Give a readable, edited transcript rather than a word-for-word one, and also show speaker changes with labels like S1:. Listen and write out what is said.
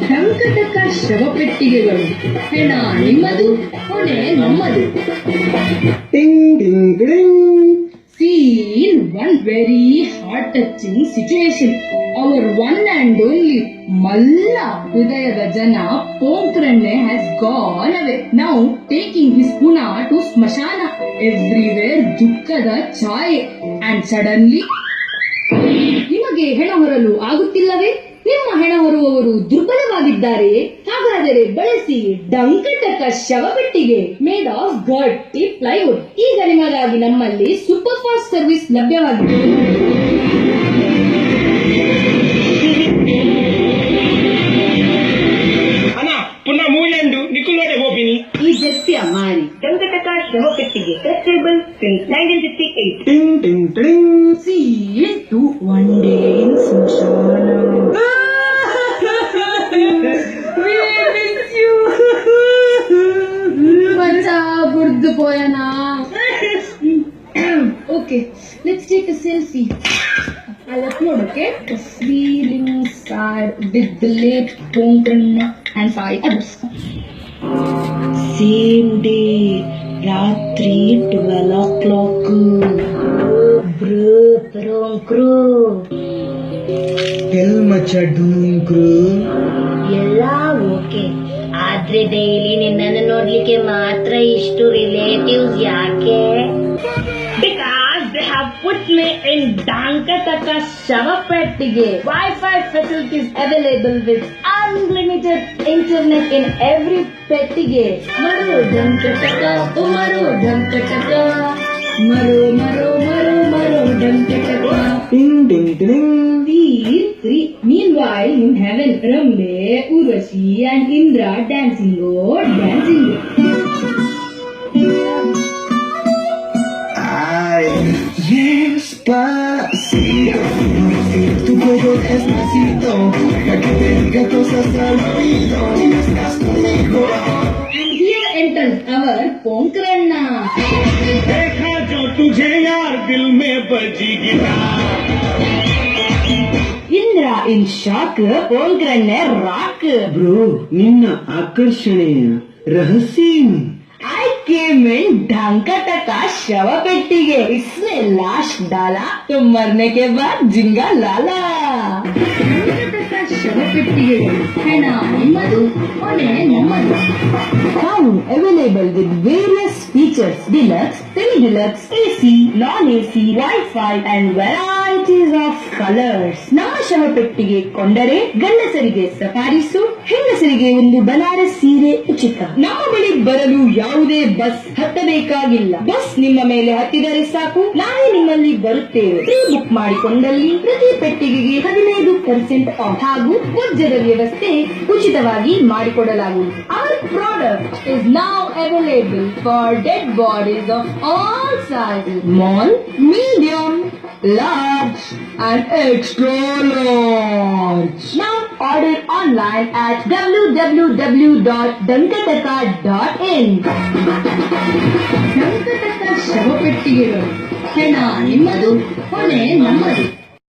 S1: ಡಂಕಟಕ ಶವಪೆಟ್ಟಿಗೆಗಳು, ಹೆಣ ನಿಮ್ಮದು, ಹೊಣೆ ನಮ್ಮದು.
S2: ಟಿಂಗ್ ಟಿಂಗ್ ಟಿಂಗ್.
S1: Scene one, very heart touching situation. Our one and only ಮಲ್ಲ ಹೃದಯದ ಜನ ಪೋಂಕ್ರಣ್ಣೆ has gone away. Now taking his ಪುಣ to ಸ್ಮಶಾನ. ಎವ್ರಿವೇರ್ ದುಃಖದ ಛಾಯೆ. ಅಂಡ್ ಸಡನ್ಲಿ, ನಿಮಗೆ ಹೆಣ ಹೊರಲು ಆಗುತ್ತಿಲ್ಲವೇ? ನಿಮ್ಮ ಹೆಣ ಹೊರುವವರು ದುರ್ಬಲವಾಗಿದ್ದಾರೆಯೇ? ಹಾಗಾದರೆ ಬಳಸಿ ಡಂಕಟಕ ಶವಪೆಟ್ಟಿಗೆ, ಮೇಡ್ ಆಫ್ ಗಟ್ಟಿ ಪ್ಲೈವುಡ್. ಈಗ ನಿಮಗಾಗಿ ನಮ್ಮಲ್ಲಿ super fast service ಲಭ್ಯವಾಗಿದೆ.
S3: ಅಣ್ಣ, ಪುನಃ ಮೂಲೆಂಡು ನಿಕುಲೋಡೆ ಹೋಗಿನಿ.
S4: ಈ ಜಸ್ಯ ಮಾರಿ ಡಂಕಟಕ ಶವಪೆಟ್ಟಿಗೆ, trustable since 1958.
S2: ಟಿಂಗ್ ಟಿಂಗ್ ಟಿಂಗ್.
S1: Scene two, one day in ಸ್ಮಶಾನ. We miss you. ಮಚ್ಚಾ, ಬುರ್ದು ಪೋಯನಾ? Okay, let's take a selfie. I'll upload, okay? Feeling sad with the late Ponkranna and five others.
S4: Same day, ರಾತ್ರಿ 12 ಓ clock. Bro ಪರೋಂಕ್ರು.
S2: Tell ಮಚ್ಚ ಡೂಂಕ್ರು.
S5: ಎಲ್ಲ okay, ಆದ್ರೆ daily ನಿನ್ನನ್ನು ನೋಡ್ಲಿಕ್ಕೆ ಮಾತ್ರ ಇಷ್ಟು relatives ಯಾಕೆ?
S4: Because they have put me in ಡಂಕಟಕ ಶವಪೆಟ್ಟಿಗೆ. Wi-Fi facilities available with unlimited internet in every ಪೆಟ್ಟಿಗೆ.
S1: ಮರೋ ಡಂಕಟಕ, ಓ ಮರೋ ಡಂಕಟಕ, ಮರೋ ಮರೋ ಮರೋ ಮರೋ ಡಂಕಟಕ.
S2: ಟಿಂಗ್ ಟಿಂಗ್ ಟಿಂಗ್.
S1: Scene three. Meanwhile, in heaven, Rambe, Urvashi and Indra dancing, oh, dancing.
S2: Ay, despacito, tu cuello despacito, deja que te diga cosas al oído, y estás conmigo.
S1: And here enters our Ponkranna.
S3: देखा जो तुझे यार, दिल में बजी guitar.
S4: Indra in shock, ಪೋಂಕ್ರಣ್ಣೆ rock.
S2: Bro, ನಿನ್ನ ಆಕರ್ಷಣೆಯ ರಹಸ್ಯ ಏನು?
S4: I came in ಡಂಕಟಕ ಶವಪೆಟ್ಟಿಗೆ. इसमें लाश डाला तो मरने के बाद जिंगा लाला.
S1: ಡಂಕಟಕ ಶವಪೆಟ್ಟಿಗೆಗಳು, ಹೆಣ ನಿಮ್ಮದು, ಹೊಣೆ ನಮ್ಮದು.
S4: Now available with various features: deluxe, semi deluxe, AC, non AC, Wi-Fi and varieties of colors. ನಮ್ಮ ಶವಪೆಟ್ಟಿಗೆ ಕೊಂಡರೆ ಗಂಡಸರಿಗೆ ಸಫಾರಿ ಸೂಟ್, ಹೆಂಗಸರಿಗೆ ಒಂದು ಬನಾರಸ್ ಸೀರೆ ಉಚಿತ. ನಮ್ಮ ಬಳಿ ಬರಲು ಯಾವುದೇ ಬಸ್ ಹತ್ತಬೇಕಾಗಿಲ್ಲ. ಬಸ್ ನಿಮ್ಮ ಮೇಲೆ ಹತ್ತಿದರೆ ಸಾಕು, ನಾವೇ ನಿಮ್ಮಲ್ಲಿ ಬರುತ್ತೇವೆ. ಪ್ರೀ ಬುಕ್ ಮಾಡಿಕೊಂಡಲ್ಲಿ ಪ್ರತಿ ಪೆಟ್ಟಿಗೆಗೆ 15% ಆಫ್ ಹಾಗೂ ಭೋಜ್ಯದ ವ್ಯವಸ್ಥೆ ಉಚಿತವಾಗಿ ಮಾಡಿಕೊಡಲಾಗುವುದು.
S1: Our product is now available for dead bodies of all sizes.
S4: Small, medium, large and extra large. Now order online at www.dankataka.in.
S1: ಡಂಕಟಕ ಶವಪೆಟ್ಟಿಗೆಗಳು, ಹೆಣ ನಿಮ್ಮದು, ಹೊಣೆ ನಮ್ಮದು.